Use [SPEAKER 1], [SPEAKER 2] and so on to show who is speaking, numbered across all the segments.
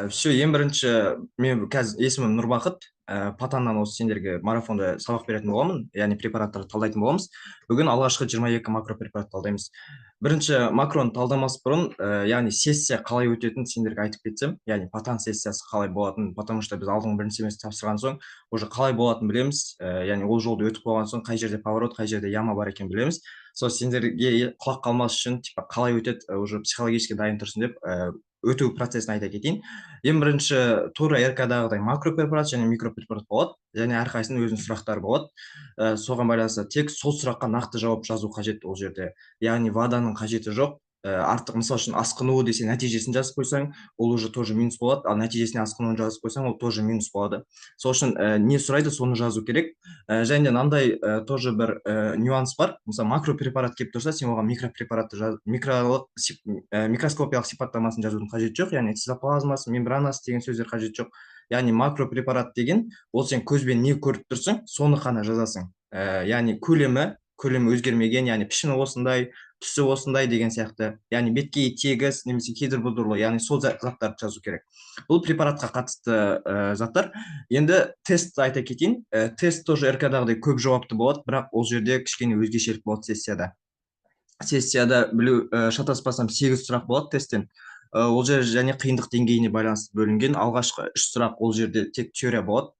[SPEAKER 1] Все, ең бірінші мен қазір есімім Нұрбақыт. Патаннан осы сендерге марафонда сабақ беретін боламын, яғни препараттарды талдайтын боламыз. Бүгін алғашқы 22 макропрепарат талдаймыз. Бірінші макроны талдамас бұрын, яғни сессия қалай өтетінін сендерге айтып кетсем, яғни патан сессиясы қалай болатынын, потому что біз алдыңғы бірінші семестр тапсырған соң уже қалай болатынын білеміз. Яғни ол жолды өтіп қойған соң қай жерде поворот, қай жерде яма бар екенін білеміз. Сол сендерге құлақ қалмас үшін, типа қалай өтеді, уже психологически дайын тұрсын деп, өту процесін айта кетейін. Ең бірінші тура РК-дағыдай макропрепарат және микропрепарат болады, және әрқайсысының өзінің сұрақтары болады. Соған байланысты тек сол сұраққа нақты жауап жазу қажет ол жерде. Яғни ВАДАның қажеті жоқ. Артық, мысал үшін, асқынуы десе нәтижесін жазып қойсаң, ол уже тоже минус болады, ал нәтижесіне асқынуын жазып қойсаң, ол тоже минус болады. Сол үшін не сұрайды, соны жазу керек. Және де мынандай тоже бір нюанс бар. Мысалы, макропрепарат келіп тұрса, сен оған микропрепаратты микроскопиялық сипаттамасын жазудың қажеті жоқ, яғни цитоплазмасы, мембранасы деген сөздер қажет жоқ. Яғни макропрепарат деген ол сен көзбен не көріп тұрсың, соны ғана жазасың. Яғни көлемі өзгермеген, яғни пішіні осындай, түсі осындай деген сияқты, яғни беткейі тегіс немесе кедір-бұдырлы, яғни сол заттарды жазу керек. Бұл препаратқа қатысты заттар. Енді тест айта кетейін. Тест тоже РК-дағыдай көп жауапты болады, бірақ ол жерде кішкене өзгешелік болады сессияда. Сессияда білу, шатаспасам, 8 сұрақ болады тесттен. Ол жер және қиындық деңгейіне байланысты бөлінген. Алғашқы 3 сұрақ ол жерде тек теория болады.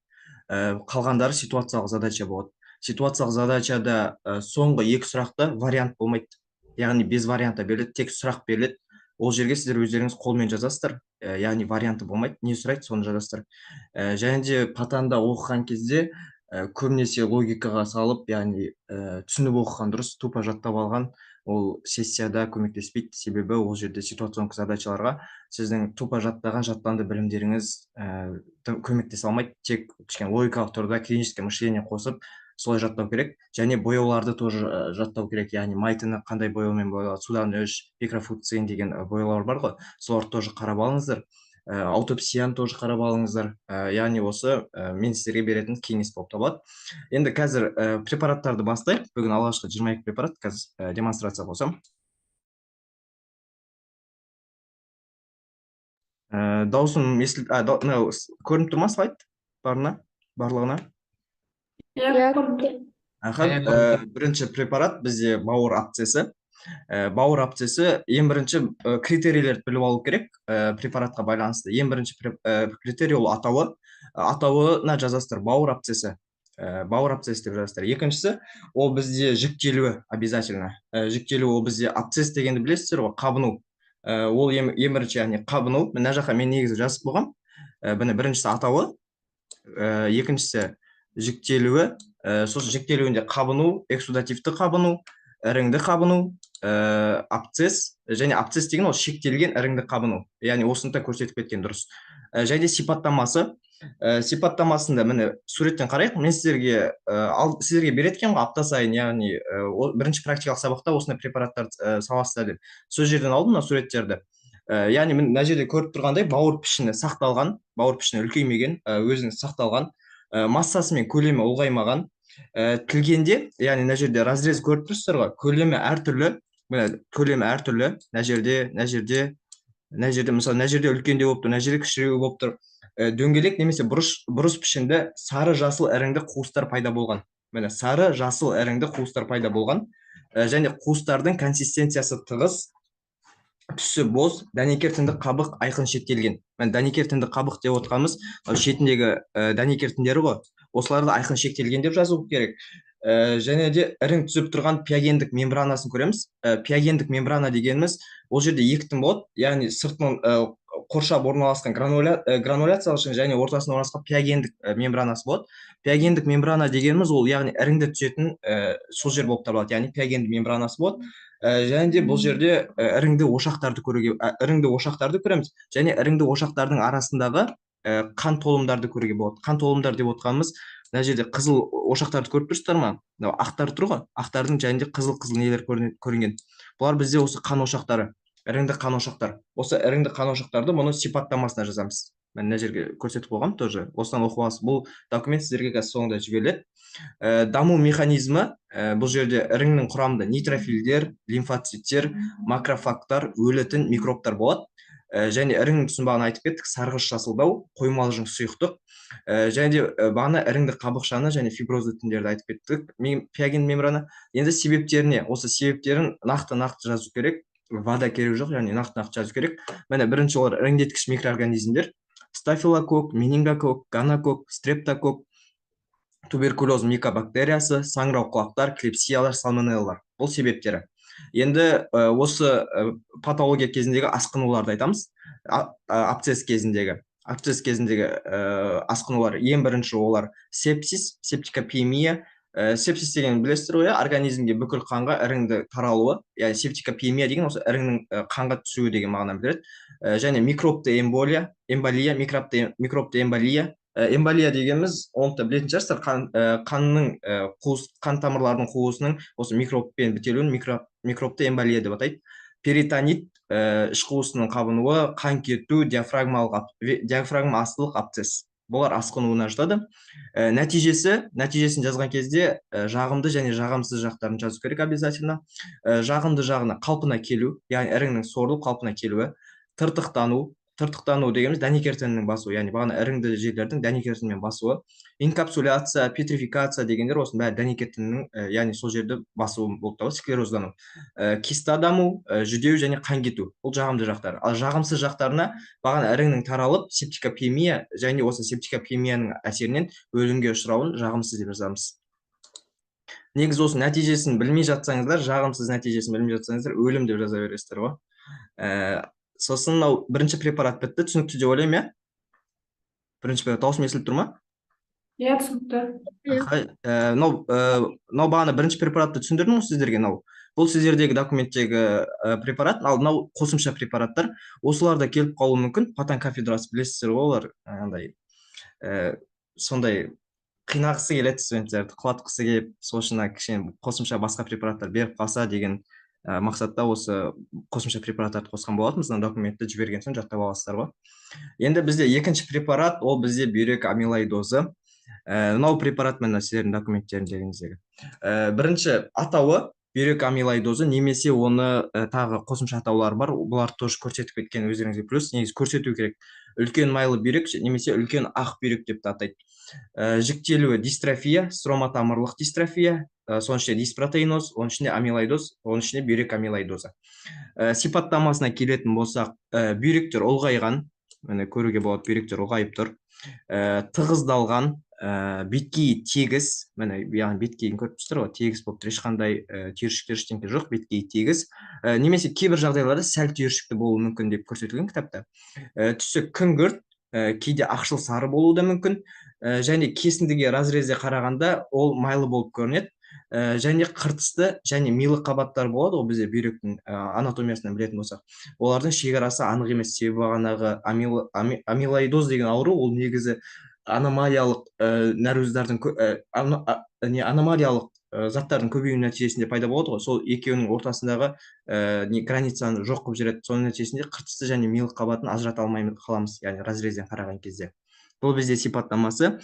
[SPEAKER 1] Қалғандары ситуациялық задача болады. Ситуациялық задачада соңғы 2 сұрақта вариант болмайды. Яғни без варианта беріледі, тек сұрақ беріледі. Ол жерге сіздер өздеріңіз қолмен жазасыздар. Яғни варианты болмайды, не сұрайды, соны жазасыздар. Және де патанда оқыған кезде, көбінесе логикаға салып, яғни, түсініп оқыған дұрыс, тупо жаттап алған ол сессияда көмектеспейді, себебі ол жерде ситуационный задачаларға сіздің тупо жаттаған жаттанды білімдеріңіз, көмектесе алмайды, тек кішкене логикалық тұрғыда клиническое мышление қосып солай жаттау керек. Және бояуларды тоже жаттау керек, яғни майтыны қандай бояумен боялады, судан 3, микрофукцин деген бояулар бар ғой, соларды тоже қарап алыңыздар. Аутопсияны тоже қарап алыңыздар. Яғни осы, мен сіздерге беретін кеңес болып табылады. Енді қазір, препараттарды бастайық. Бүгін алғашқы 22 препарат, қазір, демонстрация қосамын. Дауысым мынау көрініп тұр ма слайд барына, барлығына?
[SPEAKER 2] Иә, көрініп тұр.
[SPEAKER 1] Аха,
[SPEAKER 3] Иә, көрініп тұр.
[SPEAKER 1] Бірінші препарат бізде бауыр абсцесі. Бауыр абсцесі ең бірінші, критерийлерді біліп алу керек, препаратқа байланысты. Ең бірінші критерий ол атауы. Атауына жазасыздар бауыр абсцесі. Бауыр абсцесі деп жазасыздар. Екіншісі ол бізде жіктелуі обязательно. Жіктелуі ол бізде абсцесс дегенді білесіздер ғой, қабыну. Ол ең бірінші, яғни қабыну. Мына жаққа мен негізі жазып қойғам. Міне біріншісі атауы, екіншісі жіктелуі, сосын жіктелуінде қабыну, эксудативті қабыну, іріңді қабыну, абсцесс, және абсцесс деген ол шектелген іріңді қабыну. Яғни осыны да көрсетіп кеткен дұрыс. Және сипаттамасы. Сипаттамасында міне суреттен қарайық. Мен сіздерге, сіздерге береді екенмін ғой апта сайын, яғни, бірінші практикалық сабақта осындай препараттарды, саласыздар деп. Сол жерден алдым мына суреттерді. Яғни міне мына жерде көріп тұрғандай бауыр пішіні сақталған, бауыр пішіні үлкеймеген, өзінің сақталған, массасы мен көлемі ұлғаймаған. Тілгенде, яғни мына жерде разрез көріп тұрсыздар ғой, көлемі әртүрлі, міне көлемі әртүрлі, мына жерде, мына жерде, мына жерде, мысалы, мына жерде үлкендеу болып тұр, мына жерде кішіреу болып тұр. Дөңгелек немесе бұрыш пішінді сары жасыл іріңді қуыстар пайда болған. Міне сары жасыл іріңді қуыстар пайда болған. Және қуыстардың консистенциясы тығыз, түсі боз, дәнекер тіндік қабық айқын шектелген. Міне дәнекер тіндік қабық деп отырғанымыз, мынау шетіндегі, дәнекер тіндері ғой, осыларды айқын шектелген деп жазу керек. Және де ірің түзіп тұрған пиогендік мембранасын көреміз. Пиогендік мембрана дегеніміз ол жерде екі тін болады, яғни сыртынан, қоршап орналасқан грануляциялық және ортасында орналасқан пиогендік, мембранасы болады. Пиогендік мембрана дегеніміз ол яғни іріңді түзетін, сол жер болып табылады, яғни пиогендік мембранасы болады. Және де бұл жерде, іріңді ошақтарды көруге, іріңді ошақтарды көреміз және іріңді ошақтардың арасындағы, қан толымдарды көруге болады. Қан толымдар деп отырғанымыз мына жерде қызыл ошақтарды көріп тұрсыздар ма? Мынау ақтар тұр ғой, ақтардың және де қызыл-қызыл нелер көрінген. Бұлар бізде осы қан ошақтары, іріңді қан ошақтар. Осы іріңді қан ошақтарды мұны сипаттамасына жазамыз. Мен мына жерге көрсетіп қойғанмын тоже. Осыдан оқып аласыз. Бұл документ сіздерге қазір соңында жіберіледі. Даму механизмі, бұл жерде іріңнің құрамында нейтрофилдер, лимфоциттер, макрофагтар, өлетін микробтар болады. Және іріңнің түсін бағана айтып кеттік, сарғыш жасылдау, қоймалжың сұйықтық. Және де бағана іріңді қабықшаны және фиброзды тіндерді айтып кеттік, пиоген мембрана. Енді себептеріне, осы себептерін нақты-нақты жазу керек, вада керек жоқ, яғни нақты-нақты жазу керек. Міне, бірінші олар іріңдеткіш микроорганизмдер: стафилококк, менингококк, гонококк, стрептококк, туберкулез микобактериясы, саңырауқұлақтар, клепсиялар, сальмонеллалар. Бұл себептері. Енді осы патология кезіндегі асқынуларды айтамыз. Абсцесс кезіндегі. Абсцесс кезіндегі асқынулар, ең бірінші олар сепсис, септикопиемия. Сепсис деген білесіздер ғой, иә, организмге бүкіл қанға іріңді таралуы, яғни септикопиемия деген осы іріңнің қанға түсуі деген мағынаны білдіреді. Және микробты эмболия, эмболия, микробты эмболия. Эмболия дегеніміз, оны да білетін шығарсыздар, қанның қуыс, қан тамырларының қуысының осы микробпен бітелуін микробты эмболия деп атайды. Перитонит, іш қуысының қабынуы, қан кету, диафрагма астылық абсцесс. Бұлар асқынуына жатады. Нәтижесін жазған кезде жағымды және жағымсыз жақтарын жазу керек обязательно. Жағымды жағына қалпына келу, яғни іріңнің сорылып қалпына келуі, тыртықтану. Тыртықтану дегеніміз дәнекер тінінің басуы, яғни бағана іріңді жерлердің дәнекер тінмен басуы, инкапсуляция, петрификация дегендер, осының бәрі дәнекер тінінің, яғни сол жерді басуы болып табылады, склероздану, киста даму, жүдеу және қан кету. Бұл жағымды жақтары. Ал жағымсыз жақтарына бағана іріңнің таралып, септикопиемия және осы септикопиемияның әсерінен өлімге ұшырауын жағымсыз деп жазамыз. Негізі осы нәтижесін білмей жатсаңыздар, жағымсыз нәтижесін білмей жатсаңыздар, өлім деп жаза бересіздер ғой. Сосын мынау бірінші препарат бітті, түсінікті деп ойлаймын, иә? Бірінші препарат, дауысым естіліп тұр ма?
[SPEAKER 2] Иә, түсінікті.
[SPEAKER 1] Аха, мынау бағана бірінші препаратты түсіндірдім ғой сіздерге, мынау. Бұл сіздердегі документтегі препарат, ал мынау қосымша препараттар. Осылар да келіп қалуы мүмкін. Патан кафедрасы білесіздер ғой, олар андай сондай қинағысы келеді студенттерді, құлатқысы келіп, сол үшін кішкене қосымша басқа препараттар беріп қалса деген мақсатта осы қосымша препараттарды қосқан болатынбыз. Мына документті жіберген соң жаттап аласыздар ғой. Енді бізде екінші препарат, ол бізде бүйрек амилоидозы. Мынау препарат міне сіздердің документтеріңіздегі. Бірінші атауы бүйрек амилоидозы, немесе оны тағы қосымша атаулары бар, бұларды тоже көрсетіп кеткен өздеріңізге плюс, негізі көрсету керек. Үлкен майлы бүйрек немесе үлкен ақ бүйрек деп те атайды. Жіктелуі дистрофия, строма тамырлық дистрофия, соның ішінде диспротеиноз, оның ішінде амилоидоз, оның ішінде бүйрек амилоидозы. Сипаттамасына келетін болсақ, бүйректер ұлғайған, міне көруге болады, бүйректер ұлғайып тұр. Тығыздалған, беткейі тегіс, міне, яғни беткейін көріп тұрсыздар ғой, тегіс болып тұр, ешқандай түйіршіктер, ештеңе жоқ, беткейі тегіс. Немесе кейбір жағдайларда сәл түйіршікті болуы мүмкін деп көрсетілген кітапта. Түсі күңгірт, кейде ақшыл сары болуы да мүмкін. Және кесіндіге, разрезде қарағанда ол майлы болып көрінеді. Және қыртысты және милы қабаттар болады ғой бізде бүйректің анатомиясынан білетін болсақ. Олардың шекарасы анық емес, себебі бағанағы амилоидоз деген ауру ол негізі аномалиялық нәруыздардың не, аномалиялық заттардың көбеюі нәтижесінде пайда болады ғой. Сол екеуінің ортасындағы не, границаны жоқ қылып жібереді. Соның нәтижесінде қыртысты және милы қабатын ажырата алмай қаламыз, яғни разрезден қараған кезде. Бұл бізде сипаттамасы.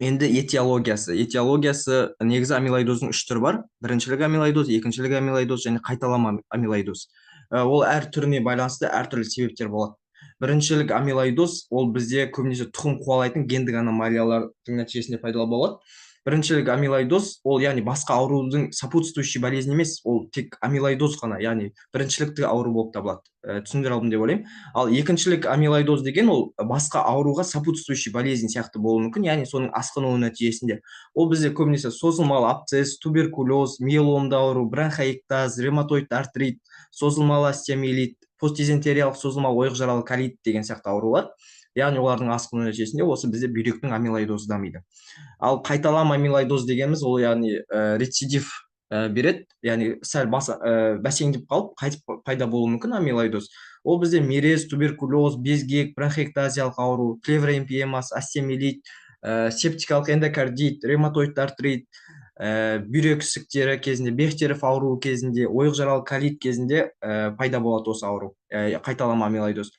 [SPEAKER 1] Енді этиологиясы. Этиологиясы негізі амилоидоздың үш түрі бар. Біріншілік амилоидоз, екіншілік амилоидоз және қайталама амилоидоз. Ол әр түріне байланысты әртүрлі себептер болады. Біріншілік амилоидоз ол бізде көбінесе тұқым қуалайтын гендік аномалиялардың нәтижесінде пайда болады. Біріншілік амилоидоз ол яғни басқа аурудың сопутствующий болезнь емес, ол тек амилоидоз қана, яғни біріншілікті ауру болып табылады. Түсіндіре алдым деп ойлаймын. Ал екіншілік амилоидоз деген ол басқа ауруға сопутствующий болезнь сияқты болуы мүмкін, яғни соның асқынуы нәтижесінде. Ол бізде көбінесе созылмалы абсцесс, туберкулез, миеломды ауру, бронхоэктаз, ревматоидты артрит, созылмалы остеомиелит, постдизентериялық созылмалы ойық жаралы колит деген сияқты аурулар. Яғни олардың асқыну нәтижесінде осы бізде бүйректің амилоидозы дамиды. Ал қайталама амилоидоз дегеніміз ол яғни рецидив береді, яғни сәл бәсеңдеп қалып қайтып пайда болуы мүмкін амилоидоз. Ол бізде мерез, туберкулез, безгек, бронхоэктазиялық ауру, плевра эмпиемасы, остеомиелит, септикалық эндокардит, ревматоидты артрит, бүйрек ісіктері кезінде, Бехтерев ауруы кезінде, ойық жаралы колит кезінде пайда болады осы ауру, қайталама амилоидоз.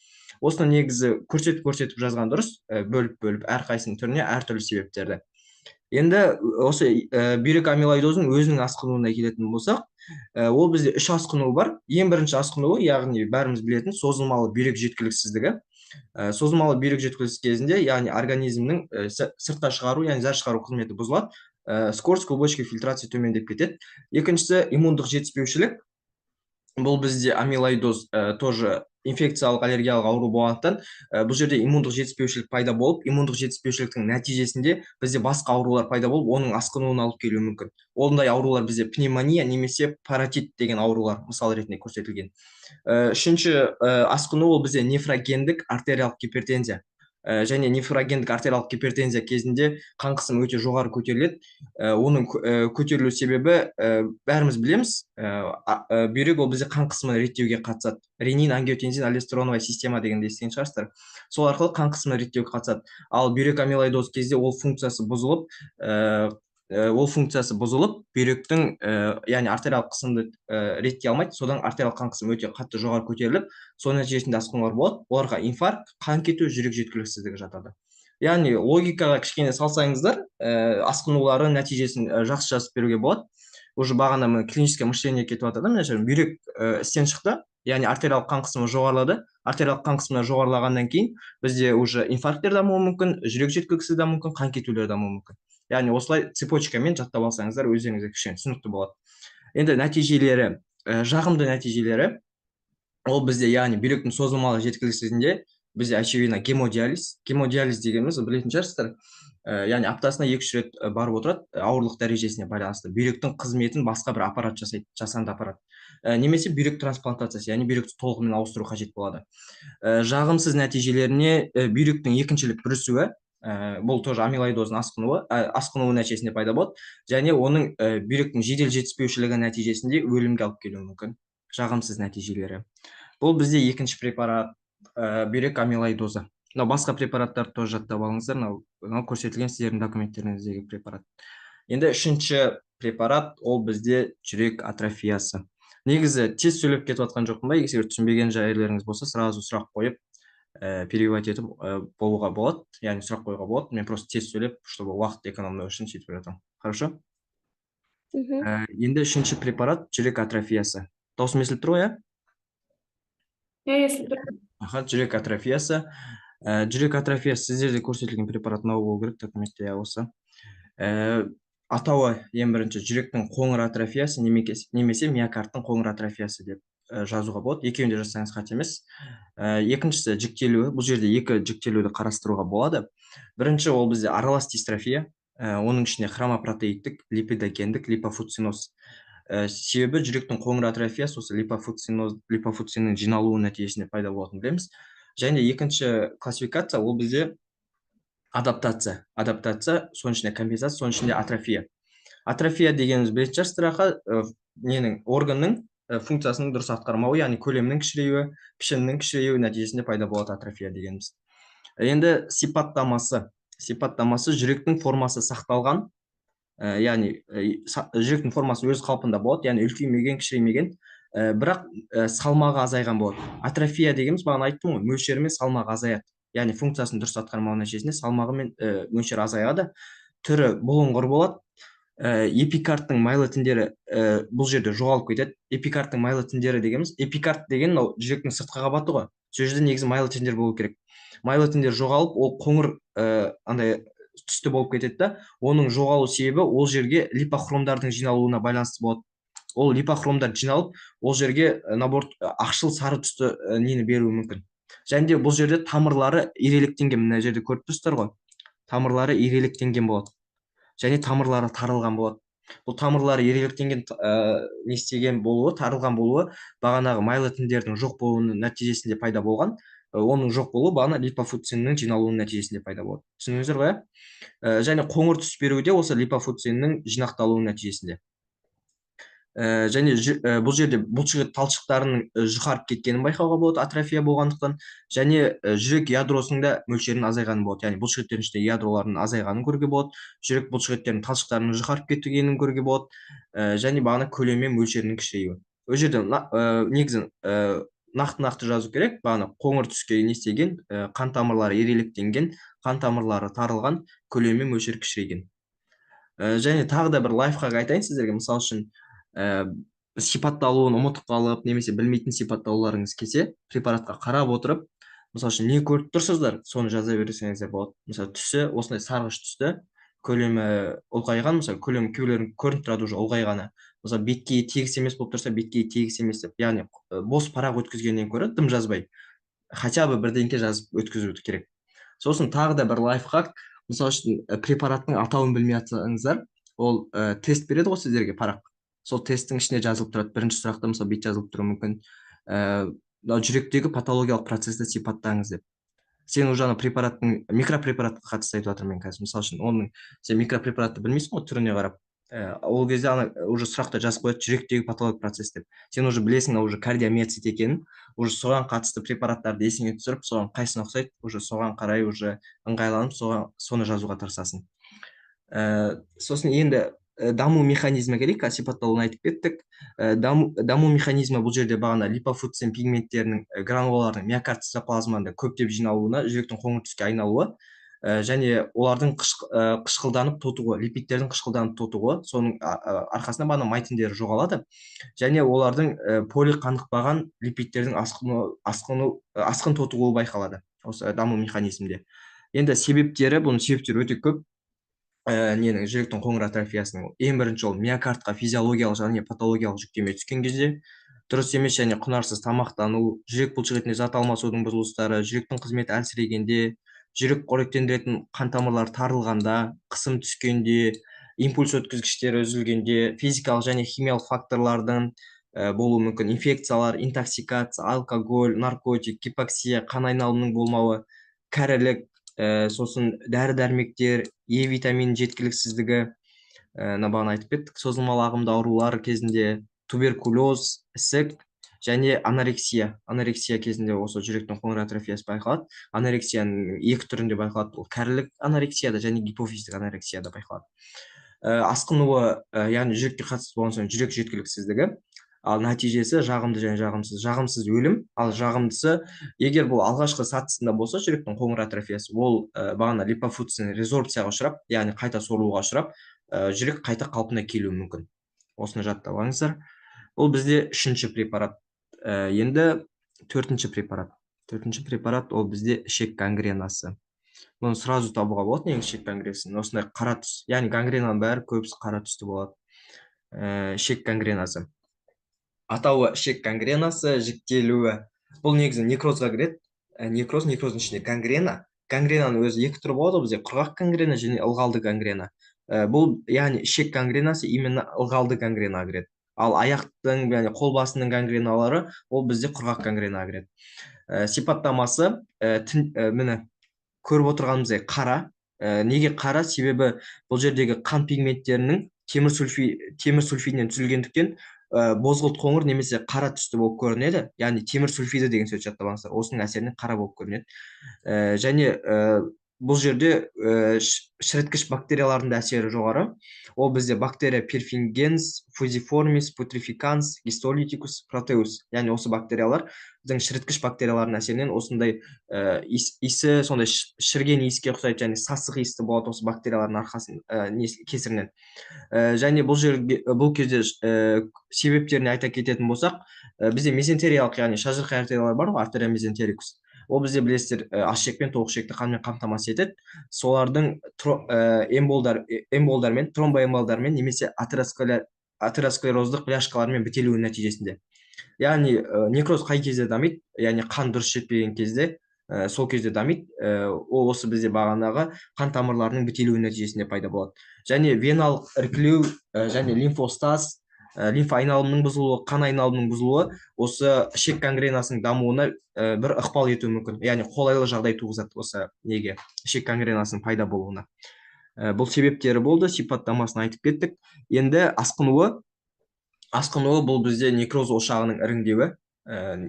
[SPEAKER 1] Осыны негізі көрсетіп-көрсетіп жазған дұрыс, бөліп-бөліп әрқайсының түріне әртүрлі себептерді. Енді осы бүйрек амилоидозының өзінің асқынуына келетін болсақ, ол бізде үш асқыну бар. Ең бірінші асқынуы, яғни бәріміз білетін созылмалы бүйрек жеткіліксіздігі. Созылмалы бүйрек жеткіліксіздігі кезінде, яғни организмнің сыртқа шығару, яғни зәр шығару қызметі бұзылады, скорость клубочковой фильтрация төмендеп кетеді. Екіншісі иммундық жетіспеушілік. Бұл бізде амилоидоз тоже инфекциялық аллергиялық ауру болғандықтан, бұл жерде иммундық жетіспеушілік пайда болып, иммундық жетіспеушіліктің нәтижесінде бізде басқа аурулар пайда болып, оның асқынуына алып келуі мүмкін. Ондай аурулар бізде пневмония немесе паротит деген аурулар мысал ретінде көрсетілген. Үшінші асқыну ол бізде нефрогендік артериялық гипертензия. Және нефрогендік артериялық гипертензия кезінде қан қысымы өте жоғары көтеріледі. Оның көтерілу себебі, бәріміз білеміз, бүйрек ол бізде қан қысымын реттеуге қатысады. Ренин, ангиотензин, альдостероновая система дегенді естіген шығарсыздар. Сол арқылы қан қысымын реттеуге қатысады. Ал бүйрек амилоидоз кезде ол функциясы бұзылып, бүйректің, яғни артериялық қысымды реттей алмайды. Содан артериялық қан қысымы өте қатты жоғары көтеріліп, соның нәтижесінде асқынулар болады. Оларға инфаркт, қан кету, жүрек жеткіліксіздігі жатады. Яғни логикаға кішкене салсаңыздар, асқынулары нәтижесін жақсы жазып беруге болады. Уже бағана міне клиническое мышление кетіп жатыр да, мына жерде бүйрек істен шықты, яғни артериялық қан қысымы жоғарылады. Артериялық қан қысымы жоғарылағаннан кейін бізде уже инфаркттер дамуы мүмкін, жүрек жеткіліксіздігі дамуы мүмкін, қан кетулер дамуы мүмкін. Яғни осылай цепочкамен жаттап алсаңыздар, өздеріңізге кішкене түсінікті болады. Енді нәтижелері, жағымды нәтижелері ол бізде, яғни бүйректің созылмалы жеткіліксіздігінде бізде очевидно гемодиализ. Гемодиализ дегеніміз білетін шығарсыздар, яғни аптасына 2-3 рет барып отырады, ауырлық дәрежесіне байланысты. Бүйректің қызметін басқа бір аппарат жасайды, жасанды аппарат. Немесе бүйрек трансплантациясы, яғни бүйректі толығымен ауыстыру қажет болады. Жағымсыз нәтижелеріне бүйректің екіншілік бүрісуі, бұл тоже амилоидоздың асқынуы нәтижесінде пайда болады, және оның бүйректің жедел жетіспеушілігі нәтижесінде өлімге алып келуі мүмкін. Жағымсыз нәтижелері. Бұл бізде екінші препарат, бүйрек амилоидозы. Мынау басқа препараттарды тоже жаттап алыңыздар. Мынау көрсетілген сіздердің документтеріңіздегі препарат. Енді үшінші препарат ол бізде жүрек атрофиясы. Негізі тез сөйлеп кетіп жатқан жоқпын ба? Егер түсінбеген жерлеріңіз болса, сразу сұрақ қойып, перебивать етіп болуға болады, яғни сұрақ қоюға болады. Мен просто тез сөйлеп, чтобы уақыт экономдау үшін сөйтіп жатырмын. Хорошо?
[SPEAKER 3] Мгм.
[SPEAKER 1] Енді үшінші препарат жүрек атрофиясы. Дауысым естіліп тұр ғой, иә?
[SPEAKER 2] Иә, естіліп тұр.
[SPEAKER 1] Аха, жүрек атрофиясы. Жүрек атрофиясы сіздерде көрсетілген препарат мынау болу керек документте, иә, осы. Атауы ең бірінші жүректің қоңыр атрофиясы немесе миокардтың қоңыр атрофиясы деп жазуға болады. Екеуін де жазсаңыз қате емес. Екіншісі жіктелуі. Бұл жерде екі жіктелуді қарастыруға болады. Бірінші ол бізде аралас дистрофия. Оның ішінде хромопротеидтік, липидогендік, липофуциноз. Себебі жүректің қоңыр атрофиясы осы липофуциннің жиналуы нәтижесінде пайда болатынын білеміз. Және екінші классификация ол бізде адаптация. Адаптация, соның ішінде компенсация, соның ішінде атрофия. Атрофия дегеніміз білетін шығарсыздар, аха, ненің, органның функциясының дұрыс атқармауы, яғни көлемінің кішіреюі, пішінінің кішіреюі нәтижесінде пайда болады атрофия дегеніміз. Енді сипаттамасы. Сипаттамасы жүректің формасы сақталған, яғни жүректің формасы өз қалпында болады, яғни үлкеймеген, кішіреймеген, бірақ салмағы азайған болады. Атрофия дегеніміз бағана айттым ғой, мөлшері мен салмағы азаяды. Яғни функциясын дұрыс атқармау нәтижесінде салмағы мен мөлшері азаяды. Түрі бұлыңғыр болады. Эпикардтың майлы тіндері бұл жерде жоғалып кетеді. Эпикардтың майлы тіндері дегеніміз, эпикард деген мынау жүректің сыртқы қабаты ғой. Сол жерде негізі майлы тіндер болу керек. Майлы тіндер жоғалып, ол қоңыр, андай түсті болып кетеді да. Оның жоғалу себебі ол жерге липохромдардың жиналуына байланысты болады. Ол липохромдар жиналып, ол жерге, наоборот, ақшыл сары түсті нені беруі мүмкін. Және де бұл жерде тамырлары ирелектенген, мына жерде көріп тұрсыздар ғой. Тамырлары ирелектенген болады. Және тамырлары тарылған болады. Бұл тамырлары ирелектенген, не істеген болуы, тарылған болуы бағанағы майлы тіндердің жоқ болуының нәтижесінде пайда болған. Оның жоқ болуы бағана липофуциннің жиналуының нәтижесінде пайда болады. Түсіндіңіздер ғой, иә? Және қоңыр түс беруі де осы липофуциннің жинақталуының нәтижесінде. Және бұл жерде бұлшықет талшықтарының жұқарып кеткенін байқауға болады атрофия болғандықтан, және жүрек ядросының да мөлшерінің азайғанын болады. Яғни бұлшықеттердің ішінде ядроларының азайғанын көруге болады, жүрек бұлшықеттерінің талшықтарының жұқарып кеткенін көруге болады, және бағана көлемі мен мөлшерінің кішіреюі. Ол жерде негізі, нақты-нақты жазу керек. Бағана қоңыр түске не істеген, қан тамырлары ирелектенген, қан тамырлары тарылған, көлемі мен мөлшері кішірейген. Және тағы да бір лайфхак айтайын сіздерге. Мысалы үшін, сипатталуын ұмытып қалып немесе білмейтін сипаттауларыңыз келсе, препаратқа қарап отырып, мысалы үшін, не көріп тұрсыздар, соны жаза берсеңіздер болады. Мысалы, түсі осындай сарғыш түсті, көлемі ұлғайған, мысалы, көлемі кейбіреулерінің көрініп тұрады уже ұлғайғаны. Мысалы, беткейі тегіс емес болып тұрса, беткейі тегіс емес деп, яғни бос парақ өткізгеннен гөрі дым жазбай, хотя бы бірдеңке жазып өткізу керек. Сосын тағы да бір лайфхак: мысалы үшін, препараттың атауын білмей жатсаңыздар, ол тест береді ғой сіздерге парақ, сол тесттің ішіне жазылып тұрады. Бірінші сұрақта, мысалы, бүйтіп жазылып тұруы мүмкін: мынау жүректегі патологиялық процесті сипаттаңыз деп. Сен уже ана препараттың, микропрепаратқа қатысты айтып жатырмын мен қазір, мысалы үшін, оның сен микропрепаратты білмейсің ғой түріне қарап, ол кезде ана уже сұрақта жазып қояды «жүректегі патологиялық процесс» деп. Сен уже білесің, уже кардиомиоцит екенін, уже соған қатысты препараттарды есіңе түсіріп, соған қайсысына ұқсайды, уже соған қарай уже ыңғайланып, соған соны жазуға тырысасың. Сосын енді даму механизмі келейік. Қазір сипатталуын айтып кеттік. Даму механизмі бұл жерде бағана липофуцин пигменттерінің, гранулалардың миокард цитоплазмада көптеп жиналуына, жүректің қоңыр түске айналуы және олардың қышқылданып тотығуы, липидтердің қышқылданып тотығуы, соның арқасында бағана май тіндері жоғалады және олардың полиқанықпаған липидтердің асқын тотығуы байқалады осы даму механизмінде. Енді себептері, бұның себептері өте көп. Ненің, жүректің қоңыр атрофиясының ең бірінші ол миокардқа физиологиялық және патологиялық жүктеме түскен кезде, дұрыс емес және құнарсыз тамақтану, жүрек бұлшықетінде зат алмасудың бұзылыстары, жүректің қызметі әлсірегенде, жүрек қоректендіретін қан тамырлары тарылғанда, қысым түскенде, импульс өткізгіштері үзілгенде, физикалық және химиялық факторлардың болуы мүмкін: инфекциялар, интоксикация, алкоголь, наркотик, гипоксия, қан айналымының болмауы, кәрілік, сосын дәрі дәрмектер, Е витаминінің жеткіліксіздігі, мына бағана айтып кеттік, созылмалы ағымды аурулар кезінде, туберкулез, ісік және анорексия. Анорексия кезінде осы жүректің қоңыр атрофиясы байқалады. Анорексияның екі түрінде байқалады: ол кәрілік анорексияда және гипофиздік анорексияда байқалады. Асқынуы, яғни жүрекке қатысты болған соң, жүрек жеткіліксіздігі. Ал нәтижесі жағымды және жағымсыз. Жағымсыз өлім, ал жағымдысы, егер бұл алғашқы сатысында болса, жүректің қоңыр атрофиясы, ол бағана липофуцин резорбцияға ұшырап, яғни қайта сорылуға ұшырап, жүрек қайта қалпына келуі мүмкін. Осыны жаттап алыңыздар. Бұл бізде үшінші препарат. Енді төртінші препарат. Төртінші препарат ол бізде ішек гангренасы. Бұны сразу табуға болады негізі, ішек гангренасын. Осындай қара түс, яғни гангренаның бәрі көбісі қара түсті болады. Ішек гангренасы. Атауы ішек гангренасы, жіктелуі. Бұл негізі некрозға кіреді. Некроз, некроздың ішінде гангрена. Гангренаның өзі екі түрі болады ғой бізде: құрғақ гангрена және ылғалды гангрена. Бұл, яғни ішек гангренасы именно ылғалды гангренаға кіреді. Ал аяқтың және қол басының гангреналары ол бізде құрғақ гангренаға кіреді. Сипаттамасы, міне, көріп отырғанымыздай қара. Неге қара? Себебі бұл жердегі қан пигменттерінің темір сульфидінен түзілгендіктен, бозғылт қоңыр немесе қара түсті болып көрінеді. Яғни темір сульфиді деген сөз жаттап алыңыздар. Осының әсерінен қара болып көрінеді. Және бұл жерде шіріткіш бактериялардың да әсері жоғары. Ол бізде бактерия перфингенс, фузиформис, путрификанс, гистолитикус, протеус. Яғни осы бактериялар біздің шіріткіш бактериялардың әсерінен осындай иісі сондай шіріген иіске ұқсайды және сасық иісті болады осы бактериялардың арқасын, кесірінен. Және бұл жерге, бұл кезде себептеріне айта кететін болсақ, бізде мезентериялық, яғни шажырқай артериялар бар ғой, артерия мезентерикус. Ол бізде, білесіздер, аш ішек пен тоқ ішекті қанмен қамтамасыз етеді. Солардың эмболдармен, тромбоэмболдармен немесе атеросклероздық бляшкалармен бітелуі нәтижесінде. Яғни некроз қай кезде дамиды? Яғни қан дұрыс жетпеген кезде, сол кезде дамиды. Ол осы бізде бағанағы қан тамырларының бітелуі нәтижесінде пайда болады. Және веналық іркілеу, және лимфостаз, лимфа айналымының бұзылуы, қан айналымының бұзылуы осы ішек гангренасының дамуына бір ықпал етуі мүмкін. Яғни қолайлы жағдай туғызады осы неге, ішек гангренасының пайда болуына. Бұл себептері болды, сипаттамасын айтып кеттік. Енді асқынуы. Асқынуы бұл бізде некроз ошағының іріңдеуі.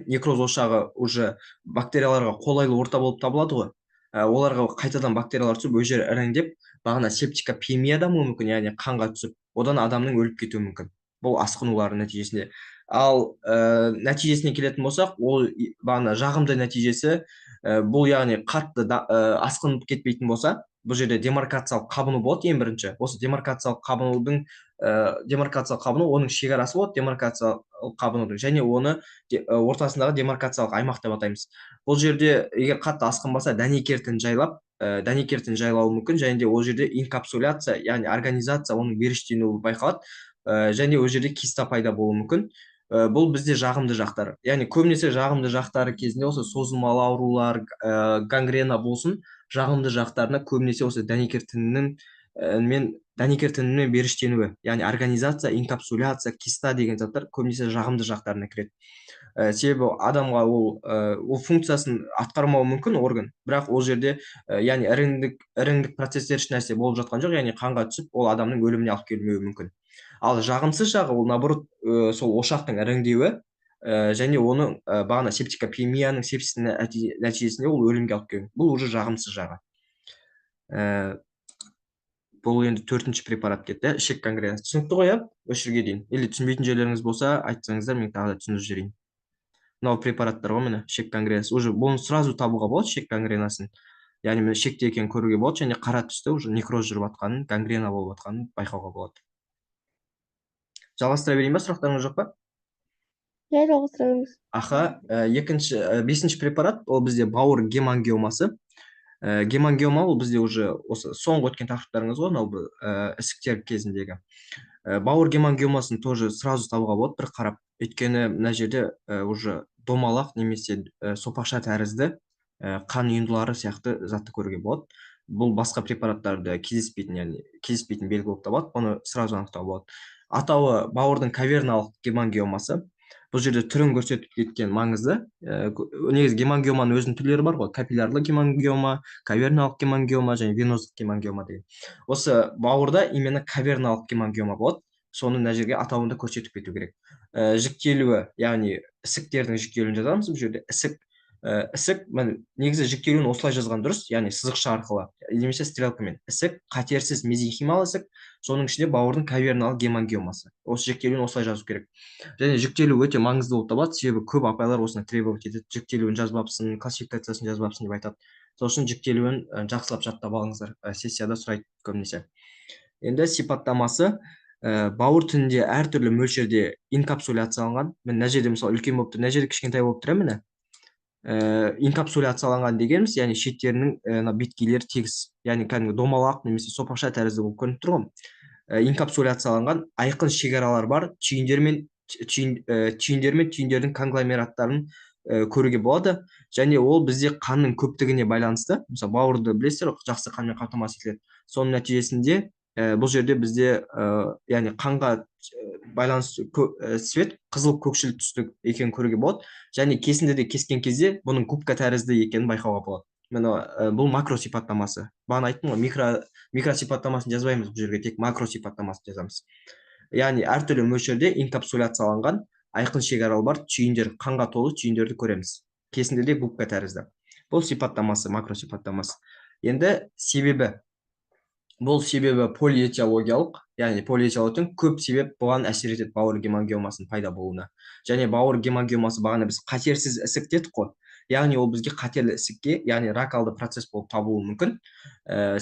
[SPEAKER 1] Некроз ошағы уже бактерияларға қолайлы орта болып табылады ғой. Оларға қайтадан бактериялар түсіп, ол жері іріңдеп, бағана септикопемия дамуы мүмкін, яғни қанға түсіп, одан адамның өліп кетуі мүмкін. Бұл асқынулардың нәтижесінде. Ал нәтижесіне келетін болсақ, ол бағана жағымды нәтижесі, бұл яғни қатты да, асқынып кетпейтін болса, Бұл жерде демаркациялық қабыну болады ең бірінші. Осы демаркациялық қабынудың демаркациялық қабыну оның шекарасы болады, демаркациялық қабынудың, және оны ортасындағы демаркациялық аймақ деп атаймыз. Бұл жерде егер қатты асқынбаса, дәнекер тін жайлап, дәнекер тін жайлауы мүмкін, және де ол жерде инкапсуляция, яғни организация, оның беріштенуі байқалады, және ол жерде киста пайда болуы мүмкін. Бұл бізде жағымды жақтары. Яғни көбінесе жағымды жақтары кезінде осы созылмалы аурулар, гангрена болсын, жағымды жақтарына көбінесе осы дәнекер тінінің мен дәнекер тінінің беріштенуі, яғни организация, инкапсуляция, киста деген заттар көбінесе жағымды жақтарына кіреді. Себебі адамға ол функциясын атқармауы мүмкін орган, бірақ ол жерде яғни іріңдік процесстер еш нәрсе болып жатқан жоқ, яғни қанға түсіп, ол адамның өліміне алып келмеуі мүмкін. Ал жағымсыз жағы ол наоборот, сол ошақтың іріңдеуі, және оның бағана септикопемияның, сепсистің нәтижесінде ол өлімге алып келуі. Бұл уже жағымсыз жағы. Бұл енді төртінші препарат кетті, ішек гангренасы. Түсінікті ғой, иә, осы жерге дейін? Или түсінбейтін жерлеріңіз болса, айтсаңыздар, мен тағы да түсіндіріп жіберейін. Мынау препараттар ғой, міне, ішек гангренасы. Уже бұны сразу табуға болады, ішек гангренасын. Яғни міне, ішекте екенін көруге болады және қара түсті уже некроз жүріп жатқанын, гангрена болып жатқанын байқауға болады. Жалғастыра берейін ба, сұрақтарыңыз жоқ па?
[SPEAKER 3] Иә, жалғастыра беріңіз.
[SPEAKER 1] Аха, екінші, бесінші препарат ол бізде бауыр гемангиомасы. Гемангиома ол бізде уже осы соңғы өткен тақырыптарыңыз ғой, мынау ісіктер кезіндегі. Бауыр гемангиомасын тоже сразу табуға болады бір қарап, өйткені мына жерде уже домалақ немесе сопақша тәрізді қан ұйындылары сияқты затты көруге болады. Бұл басқа препараттарда кездеспейтін, яғни кездеспейтін белгі болып табылады, бұны сразу анықтауға болады. Атауы бауырдың каверналық гемангиомасы. Бұл жерде түрін көрсетіп кеткен маңызды. Негізі гемангиоманың өзінің түрлері бар ғой: капиллярлы гемангиома, каверналық гемангиома және веноздық гемангиома деген. Осы бауырда именно каверналық гемангиома болады, соны мына жерге атауында көрсетіп кету керек. Жіктелуі, яғни ісіктердің жіктелуін жазамыз бұл жерде. Ісік, міне, негізі жіктелуін осылай жазған дұрыс, яғни сызықша арқылы немесе стрелкамен. Ісік, қатерсіз мезенхимал ісік, соның ішінде бауырдың каверналық гемангиомасы. Осы жіктелуін осылай жазу керек. Және жіктелу өте маңызды болып табылады, себебі көп апайлар осыны требовать етеді: жіктелуін жазбапсың, классификациясын жазбапсың деп айтады. Сол үшін жіктелуін жақсылап жаттап алыңыздар, сессияда сұрайды көбінесе. Енді сипаттамасы: бауыр тінінде әртүрлі мөлшерде инкапсуляцияланған. Міне, мына жерде, мысалы, үлкен болып тұр, мына жерде кішкентай болып тұр, иә. Міне, инкапсуляцияланған дегеніміз, яғни шеттерінің мына беткейлері тегіс, яғни кәдімгі домалақ немесе сопақша тәрізді болып көрініп тұр ғой. Инкапсуляцияланған айқын шекаралар бар түйіндер мен түйіндер мен түйіндердің конгломераттарын көруге болады. Және ол бізде қанның көптігіне байланысты, мысалы, бауырды білесіздер ғой, жақсы қанмен қамтамасыз етіледі. Соның нәтижесінде бұл жерде бізде яғни қанға байланысты цвет қызыл көкшіл түсті екенін көруге болады. Және кесіндіде кескен кезде бұның губка тәрізді екенін байқауға болады. Міне, бұл макро сипаттамасы. Бағана айттым ғой, микро сипаттамасын жазбаймыз бұл жерге, тек макро сипаттамасын жазамыз. Яғни әртүрлі мөлшерде инкапсуляцияланған айқын шекаралы бар түйіндер, қанға толы түйіндерді көреміз кесіндіде, губка тәрізді. Бұл сипаттамасы, макро сипаттамасы. Енді себебі. Бұл себебі полиэтиологиялық, яғни полиэтиологияның көп себеп бұған әсер етеді, бауыр гемангиомасының пайда болуына. Және бауыр гемангиомасы бағана біз қатерсіз ісік дедік қой, яғни ол бізге қатерлі ісікке, яғни рак алды процесс болып табылуы мүмкін.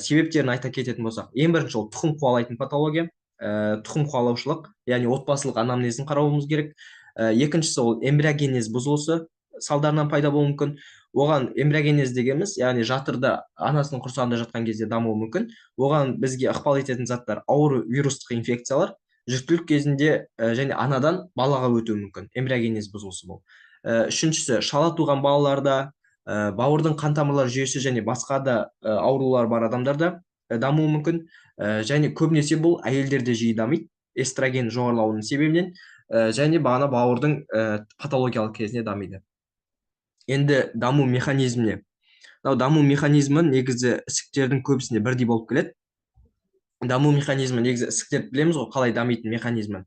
[SPEAKER 1] Себептерін айта кететін болсақ, ең бірінші ол тұқым қуалайтын патология, тұқым қуалаушылық, яғни отбасылық анамнезін қарауымыз керек. Екіншісі ол эмбриогенез бұзылысы салдарынан пайда болуы мүмкін. Оған эмбриогенез дегеніміз, яғни жатырда, анасының құрсағында жатқан кезде дамуы мүмкін. Оған бізге ықпал ететін заттар: ауыр вирустық инфекциялар, жүктілік кезінде және анадан балаға өтуі мүмкін эмбриогенез бұзылысы бұл. Үшіншісі шала туған балаларда, бауырдың қан тамырлар жүйесі және басқа да аурулар бар адамдарда дамуы мүмкін. Және көбінесе бұл әйелдерде жиі дамиды эстроген жоғарылауының себебінен, және бағана бауырдың патологиялық кезінде дамиды. Енді даму механизміне. Мынау даму механизмі негізі ісіктердің көбісінде бірдей болып келеді. Даму механизмі, негізі ісіктерді білеміз ғой, қалай дамитын механизмін.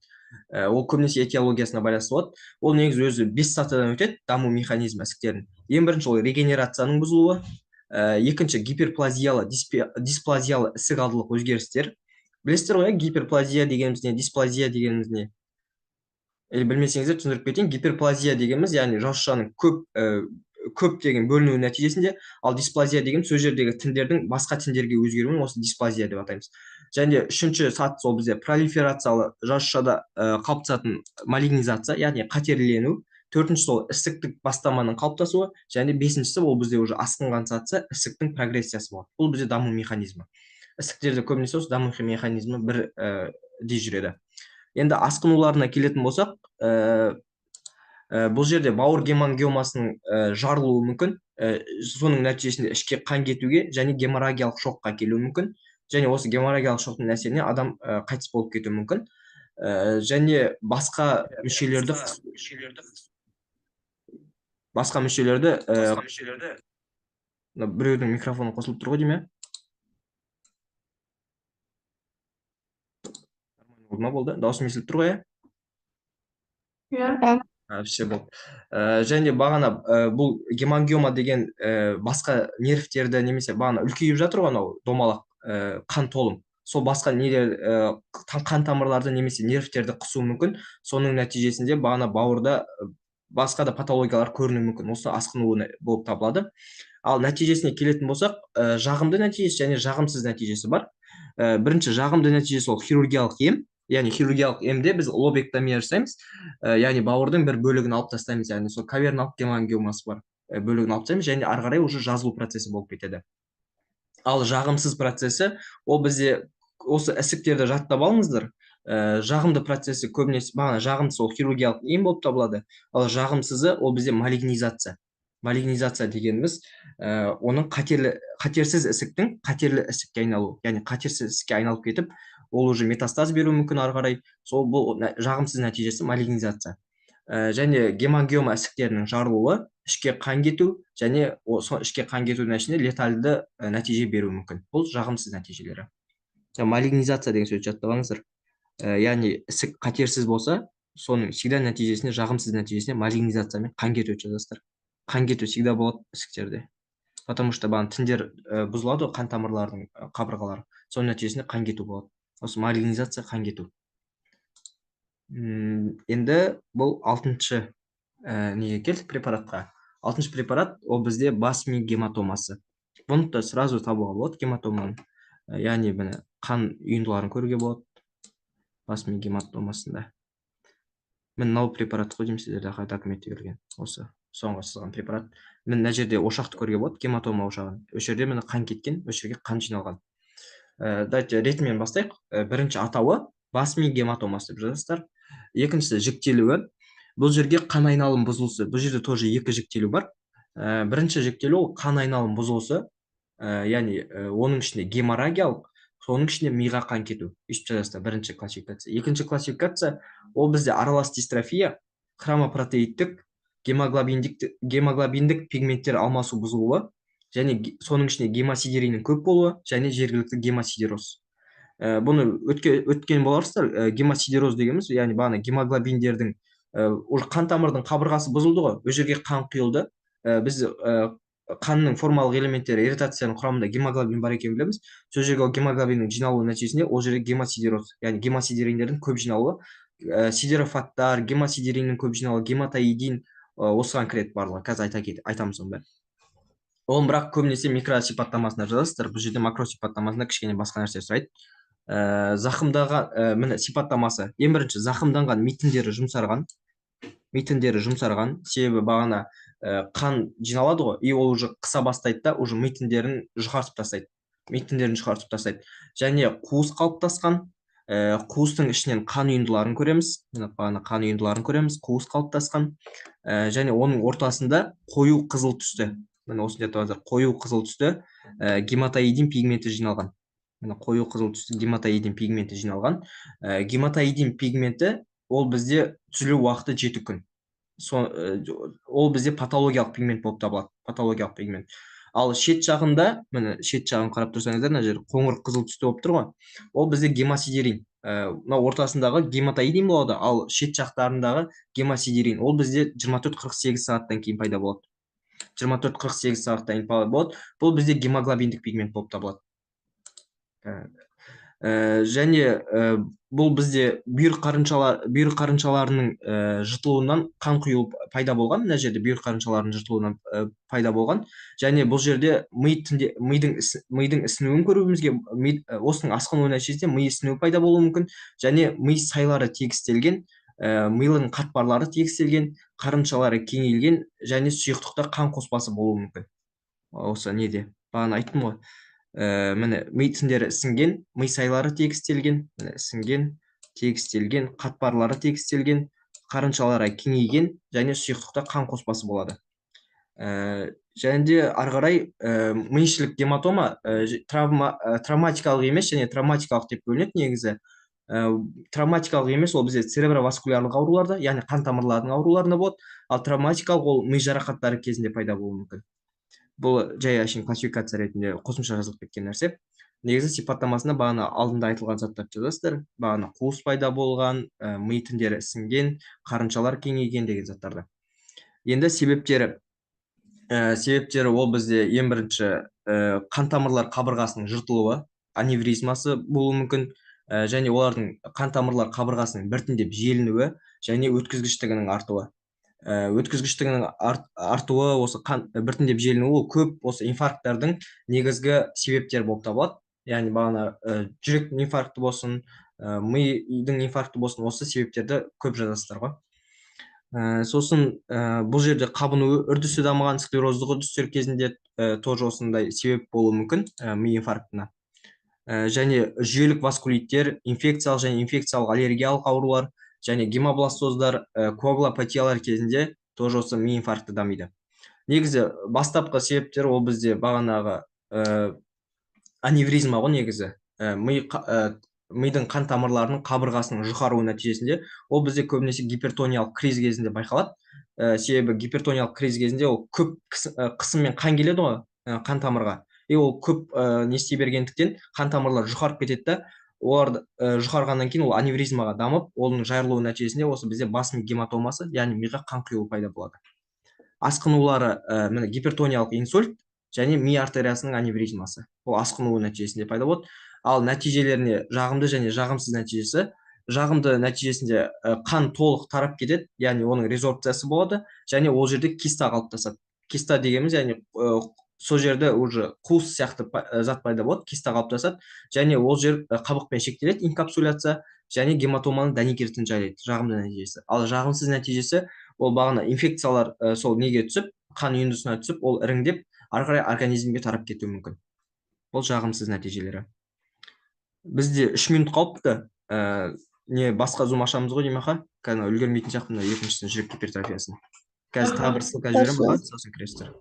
[SPEAKER 1] Ол көбінесе этиологиясына байланысты болады. Ол негізі өзі бес сатыдан өтеді даму механизмі ісіктердің. Ең бірінші ол регенерацияның бұзылуы, екінші гиперплазиялы, дисплазиялы ісік алдылық өзгерістер. Білесіздер ғой, иә, гиперплазия дегеніміз не, дисплазия дегеніміз не? Или білмесеңіздер, түсіндіріп кетейін. Гиперплазия дегеніміз, яғни жасушаның көп Көптеген бөліну нәтижесінде. Ал дисплазия деген сол жердегі тіндердің басқа тіндерге өзгеруін осы дисплазия деп атаймыз. Және үшінші сатысы ол бізде пролиферациялы жасушада қалыптасатын малигнизация, яғни қатерлену. Төртіншісі ол ісіктік бастаманың қалыптасуы, және бесіншісі ол бізде уже асқынған сатысы, ісіктің прогрессиясы болады. Бұл бізде даму механизмі. Ісіктерде көбінесе осы даму механизмі бір дей жүреді. Енді асқынуларына келетін болсақ, бұл жерде бауыр гемангиомасының жарылуы мүмкін, соның нәтижесінде ішке қан кетуге және геморрагиялық шокқа келуі мүмкін, және осы геморрагиялық шоктың әсерінен адам қайтыс болып кетуі мүмкін. Және басқа мүшелерді мына біреудің микрофоны қосылып тұр ғой деймін, иә? Болды ма? Болды, дауысым естіліп тұр ғой, иә?
[SPEAKER 2] Иә.
[SPEAKER 1] А, все, болды. Және бағана бұл гемангиома деген басқа нервтерді немесе бағана үлкейіп жатыр ғой анау домалақ, қан толым, сол басқа нелер, қан тамырларды немесе нервтерді қысуы мүмкін. Соның нәтижесінде бағана бауырда басқа да патологиялар көрінуі мүмкін. Осы асқынуы болып табылады. Ал нәтижесіне келетін болсақ, жағымды нәтижесі және жағымсыз нәтижесі бар. Бірінші жағымды нәтижесі ол хирургиялық ем, яғни хирургиялық емде біз лобектомия жасаймыз, яғни бауырдың бір бөлігін алып тастаймыз, яғни сол каверналық гемангиомасы бар бөлігін алып тастаймыз, және ары қарай уже жазылу процесі болып кетеді. Ал жағымсыз процесі ол бізде осы ісіктерді жаттап алыңыздар. Жағымды процесі көбінесе бағана жағымдысы ол хирургиялық ем болып табылады, ал жағымсызы ол бізде малигнизация. Малигнизация дегеніміз оның қатерсіз ісіктің қатерлі ісікке айналуы, яғни қатерсіз ісікке айналып кетіп, ол уже метастаз беруі мүмкін ары қарай. Сол бұл жағымсыз нәтижесі малигнизация. Және гемангиома ісіктерінің жарылуы, ішке қан кету және сол ішке қан кетудің нәтижесінде летальды нәтиже беруі мүмкін. Бұл жағымсыз нәтижелері. Малигнизация деген сөзді жаттап алыңыздар. Яғни ісік қатерсіз болса, соның всегда нәтижесінде, жағымсыз нәтижесінде малигнизациямен қан кетуді жазасыздар. Қан кету всегда болады ісіктерде, потому что бағана тіндер бұзылады ғой, қан тамырларының қабырғалары, соның нәтижесінде қан кету болады. Осы малигнизация, қан кету. Енді бұл алтыншы неге келдік, препаратқа. Алтыншы препарат ол бізде бас ми гематомасы. Бұны да сразу табуға болады, гематоманы. Яғни міне қан үйінділерін көруге болады бас ми гематомасында. Міне мынау препарат қой деймін, сіздерде документте берілген осы соңғы сызған препарат. Міне мына жерде ошақты көруге болады, гематома ошағын. Осы жерде міне қан кеткен, осы жерге қан жиналған. Давайте ретімен бастайық. Бірінші атауы бас ми гематомасы деп жазасыздар. Екіншісі жіктелуі. Бұл жерге қан айналым бұзылысы. Бұл жерде тоже екі жіктелу бар. Бірінші жіктелу ол қан айналым бұзылысы. Яғни оның ішінде геморрагиялық, соның ішінде миға қан кету. Өйстіп жазасыздар бірінші классификация. Екінші классификация ол бізде аралас дистрофия, хромопротеидтік, гемоглобиндік пигменттер алмасу бұзылуы, және соның ішінде гемосидериннің көп болуы және жергілікті гемосидероз. Бұны өткен боларсыздар. Гемосидероз дегеніміз, яғни бағана гемоглобиндердің, уже қан тамырдың қабырғасы бұзылды ғой, ол жерге қан құйылды. Біз қанның формалық элементтері эритроциттердің құрамында гемоглобин бар екенін білеміз. Сол жерге ол гемоглобиннің жиналуы нәтижесінде ол жерде гемосидероз, яғни гемосидериндердің көп жиналуы, сидерофаттар, гемосидериннің көп жиналуы, гематоидин, осыған кіреді барлығы. Қазір айтамыз оның бәрін. Оның бірақ көбінесе микросипаттамасында жазасыздар, бұл жерде макросипаттамасында кішкене басқа нәрсе сұрайды. Зақымдаған, міне сипаттамасы. Ең бірінші зақымданған ми тіндері жұмсарған. Ми тіндері жұмсарған, себебі бағана қан жиналады ғой, и ол уже қыса бастайды да, уже ми тіндерін жұқартып тастайды. Ми тіндерін жұқартып тастайды. Және қуыс қалыптасқан, қуыстың ішінен қан үйінділерін көреміз. Міне бағана қан үйінділерін көреміз, қуыс қалыптасқан. Және оның ортасында қою қызыл түсті. Міне осында айтып қою қызыл түсті, гематоидин пигменті жиналған. Міне қою қызыл түсті гематоидин пигменті жиналған. Гематоидин пигменті ол бізде түзілу уақыты 7 күн. Ол бізде патологиялық пигмент болып табылады. Патологиялық пигмент. Ал шет жағында, міне шет жағын қарап тұрсаңыздар, мына жер қоңыр қызыл түсті болып тұр ғой. Ол бізде гемосидерин. Мына ортасындағы гематоидин болады, ал шет жақтарындағы гемосидерин. Ол бізде жиырма төрт қырық сегіз сағаттан кейін пайда болады. Жиырма төрт қырық сегіз сағаттан кейін пайда болады. Бұл бізде гемоглобиндік пигмент болып табылады. Және бұл бізде бүйір қарыншаларының жыртылуынан қан құйылып пайда болған. Мына жерде бүйір қарыншаларының жыртылуынан пайда болған. Және бұл жерде ми тінде, мидың ісінуін көруімізге, ми, осының асқынуы нәтижесінде ми ісінуі пайда болуы мүмкін. Және ми сайлары тегістелген, милың қатпарлары тегістелген, қарыншалары кеңейген және сұйықтықта қан қоспасы болуы мүмкін. Осы неде бағана айттым ғой. Міне, ми тіндері ісінген, ми сайлары тегістелген, міне, ісінген, тегістелген, қатпарлары тегістелген, қарыншалары кеңейген және сұйықтықта қан қоспасы болады. Және де ары қарай миішілік гематома травматикалық емес және травматикалық деп бөлінеді негізі. Травматикалық емес ол бізде цереброваскулярлық ауруларда, яғни қан тамырларының ауруларында болады, ал травматикалық ол ми жарақаттары кезінде пайда болуы мүмкін. Бұл жай әшейін классификация ретінде қосымша жазылып кеткен нәрсе. Негізі сипаттамасында бағана алдында айтылған заттарды жазасыздар. Бағана қуыс пайда болған, ми тіндері ісінген, қарыншалар кеңейген деген заттарды. Енді себептері. Себептері ол бізде ең бірінші қан тамырлар қабырғасының жыртылуы, аневризмасы болуы мүмкін, және олардың қан тамырлар қабырғасының біртіндеп желінуі және өткізгіштігінің артуы. Өткізгіштігінің артуы, осы қан біртіндеп желінуі, ол көп осы инфаркттардың негізгі себептері болып табылады. Яғни бағана жүректің инфаркті болсын, мидың инфаркті болсын, осы себептерді көп жазасыздар ғой. Сосын бұл жерде қабыну үрдісі дамыған склероздық үрдістер кезінде тоже осындай себеп болуы мүмкін ми инфарктына. Және жүйелік васкулиттер, инфекциялық және инфекциялық аллергиялық аурулар және гемобластоздар, коагулопатиялар кезінде тоже осы ми инфаркті дамиды. Негізі бастапқы себептер ол бізде бағанағы аневризма ғой негізі. Мидың қан тамырларының қабырғасының жұқаруы нәтижесінде ол бізде көбінесе гипертониялық криз кезінде байқалады. Себебі гипертониялық криз кезінде ол көп қысыммен қан келеді ғой қан тамырға. И ол көп не істей бергендіктен қан тамырлар жұқарып кетеді да, олар жұқарғаннан кейін ол аневризмаға дамып, оның жайылуы нәтижесінде осы бізде бас ми гематомасы, яғни миға қан құйылу пайда болады. Асқынулары міне, гипертониялық инсульт және ми артериясының аневризмасы, ол асқынуы нәтижесінде пайда болады. Ал нәтижелеріне жағымды және жағымсыз нәтижесі. Жағымды нәтижесінде қан толық тарап кетеді, яғни оның резорбциясы болады және ол жерде киста қалыптасады. Киста дегеніміз, яғни сол жерде уже қуыс сияқты зат пайда болады, киста қалыптасады және ол жер қабықпен шектеледі, инкапсуляция, және гематоманың дәнекерін жайлайды, жағымды нәтижесі. Ал жағымсыз нәтижесі ол бағана инфекциялар сол неге түсіп, қан үйіндісіне түсіп, ол іріңдеп ары қарай организмге тарап кетуі мүмкін. Бұл жағымсыз нәтижелері. Бізде 3 минут қалыпты. Не басқа зум ашамыз ғой деймін, аха? Кәдімгі үлгермейтін сияқтымын мына екіншісін, жүрек гипертрофиясын. Қазір тағы бір ссылка жіберемін,
[SPEAKER 3] Хорошо.
[SPEAKER 1] сосын кіресіздер.